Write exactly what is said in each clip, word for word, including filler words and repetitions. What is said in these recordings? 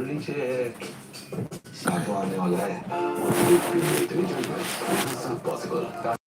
नीचे है। सातवां आने वाला है। With P V R Three Jewelers, this is possible।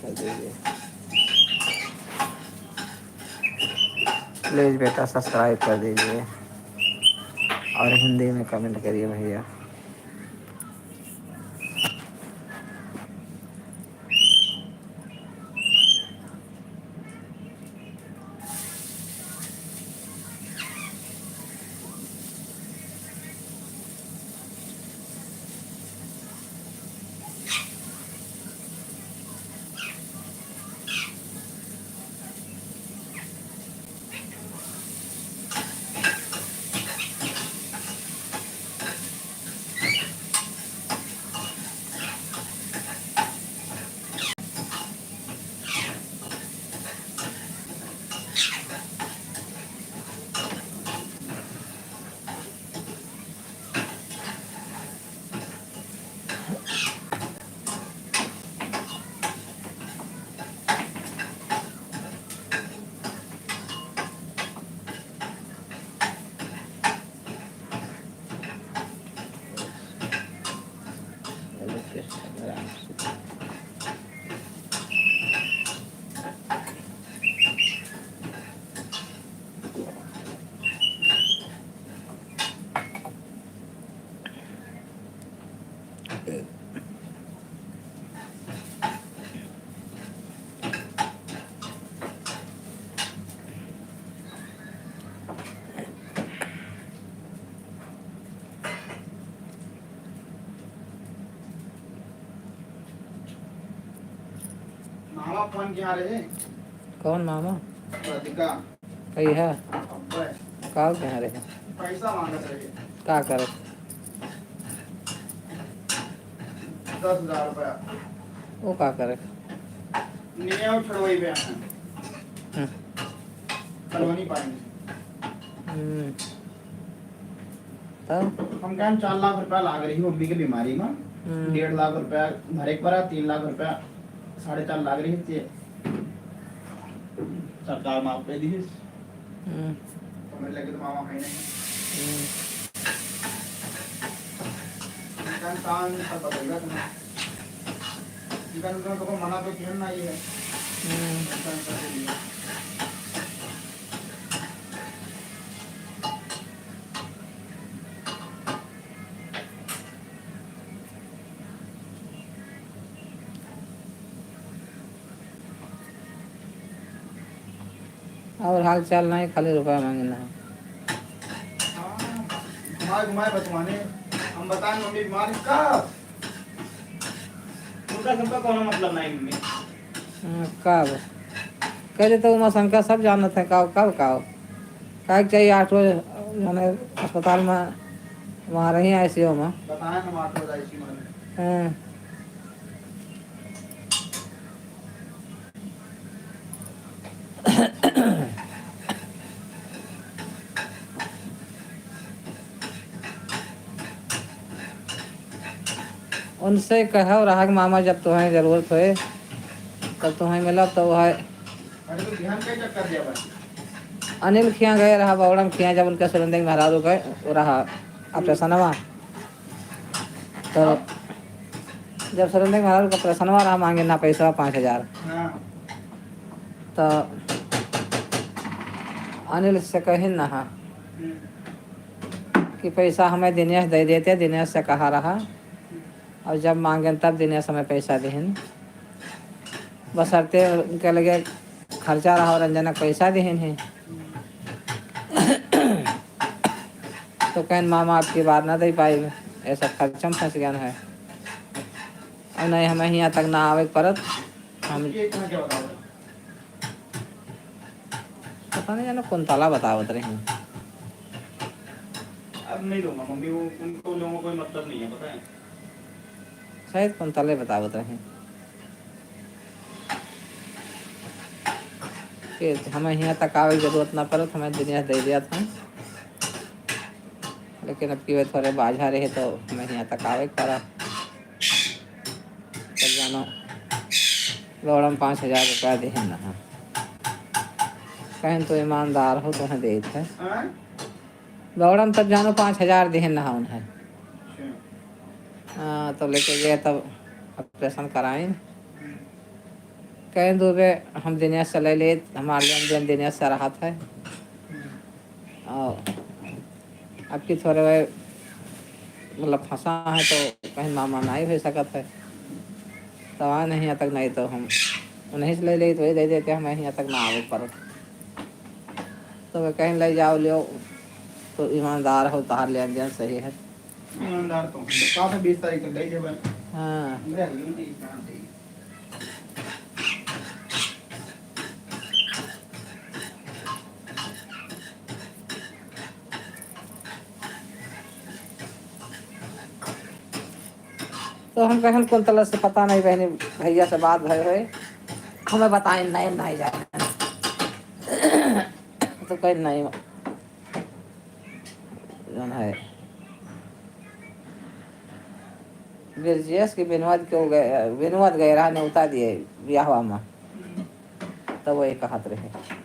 कर दीजिए। प्लीज बेटा, सब्सक्राइब कर दीजिए और हिंदी में कमेंट करिए भैया। मामा फोन किया रहे? कौन मामा? राधिका। कही है? अब्बे। का कहाँ रहे? पैसा मांगत रहे। का करे? दस हजार रुपया। वो का करे? निया उठड़वई पे आना। हम्म। कॉलोनी पाएंगे। हम्म। तब? हम कहें, चार लाख रुपया लाग रही मम्मी के बीमारी में। हम्म। डेढ़ लाख रुपया भरे के पड़ा, तीन लाख रुपया, साढ़े चार लाग रही थी। सरकार माफ कर दी। हम्म। तो मेरे लगे तो मामा है नहीं। हम्म। इनका इंसान सब बदल गया तुम्हें। इनका, इनका तो कोई मना तो किया ना ये। हम्म। इंसान सब के लिए। और हाल चाल नहीं, खाली रुपया मांगे ना। हाँ, घुमाए घुमाए बतवाने, हम बताएं मम्मी बीमार का? उनका सबका कोनो मतलब नहीं मम्मी। हाँ, का बा? कह देते उमा शंकर सब जानत है, का, कब का हो? काहे के चाहिए आठ बजे, माने अस्पताल में वहाँ रही आई सी यू में। बताएं हम आठ बजे आई सी यू में। हाँ। उनसे कहो रहा कि मामा, जब तुम्हें जरूरत होए, तब तुम्हें मिलब, तो वह अरे, तो बिहान कई चक्कर दिया बा? अनिल खिया गए रहा, बौड़म खिया, जब उनका सुरेंद्र महाराज गए, वो रहा ऑपरेशनवा। तो जब सुरेंद्र महाराज का ऑपरेशनवा रहा, मांगे ना पैसा पाँच हजार। हाँ। तो अनिल से कहिन ना हा हम्म। कि पैसा हमें दिनेश दे देते, दिनेश से कहा रहा। और जब मांगेन तब दिनेश हमें पैसा दिहिन। बशर्ते उनके लगे खर्चा रहा और रंजना पैसा दिहिन है। तो कहन, "मामा, आपकी बार ना दे पाई, ऐसा खर्च में फंस गया है।" और नहीं, हमें यहाँ तक ना आवे के परत। हम ये कहाँ क्या बताओ? पता नहीं जानो कौन ताला बतावत रही। अब नहीं दूंगा मम्मी, वो, उनको लोगों को कोई मतलब नहीं है, पता है? शायद कौन ताले बतावत रही कि हमें यहाँ तक आवे के जरूरत ना पड़त, हमें दुनिया दे दिया था। लेकिन अब की वे थोड़े बाझा रहे तो हमें यहाँ तक आवे के पड़ा। तब जानो, लौड़म पाँच हजार रुपया देहन ना। कहन तो ईमानदार हो, तोहें देत है। हाँ? लौड़म तब जानो पाँच हजार देहन ना उन्हें। अच्छा। हाँ, तो लेके गए तब ऑपरेशन कराइन। हम्म। कहेन दुबे हम दिनेश से ले लेत, हमार लेन देन दिनेश से रहत है। और अब की थोड़े वे, मतलब, फंसा है तो कहीं मामा नहीं हो सकत है। तो आ नहीं, यहाँ तक नहीं तो हम उन्हीं से ले लेत, वही दे देते, हमें यहाँ तक ना आवे पड़त। तो वे कहीं ले जाओ, लियो, तो ईमानदार हो, तहार लेन देन सही है। ईमानदार तो हम। का से बीस तारीख तक दे देबे। हाँ। हमरे हल्दी में तो ईमान दे। तो हम कहन कुंतला से पता नहीं बहनी, भैया से बात भय होए, हमें बताए नहीं, नहीं जाने। तो कहीं नहीं, जौन है, ब्रजेश के विनोद के हो गए, विनोद गए रहा, नेवता दिए ब्याहवा में, तब वही कहत रहे।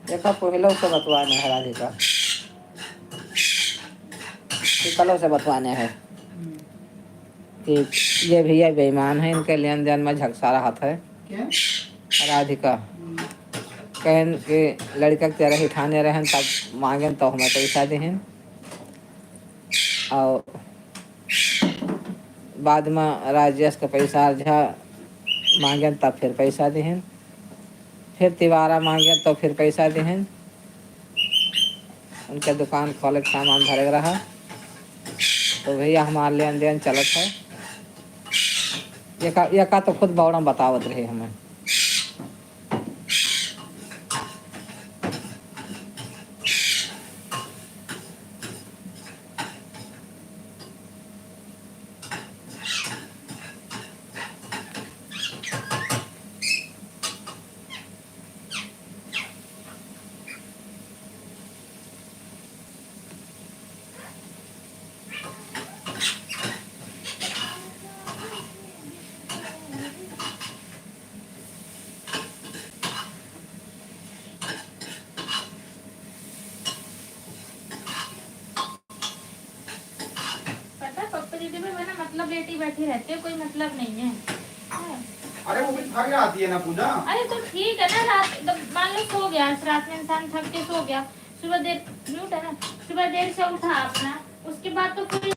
देखा, पहले से बतवाने है राधिका, कि कल से बतवाने है कि ये भैया बेईमान है, इनके लेन देन में झगसा रहत है। क्या? राधिका। हम्म। कहन कि लड़का के तेरह उठाने रहन, तब मांगेन तो हमें पैसा देहन। और बाद में राजेश के पैसा अर्झा मांगेन, तब फिर पैसा देहन। फिर तिवारा मांगेन, तो फिर पैसा देहन। उनके दुकान खोले के सामान धरे के रहा। तो भैया, हमार लेन देन चलत है। एका, एका तो खुद बौड़म बतावत रहे हमें। पता है, पप्पू दीदी में ना, मतलब, लेटी बैठी रहती है, कोई मतलब नहीं है। हाँ। अरे, वो भी थक जाती है ना पूजा। अरे, तो ठीक है ना, रात, तो मान लो सो गया, रात में इंसान थक के सो गया, सुबह देर, म्यूट है ना, सुबह देर से उठा अपना, उसके बाद तो फिर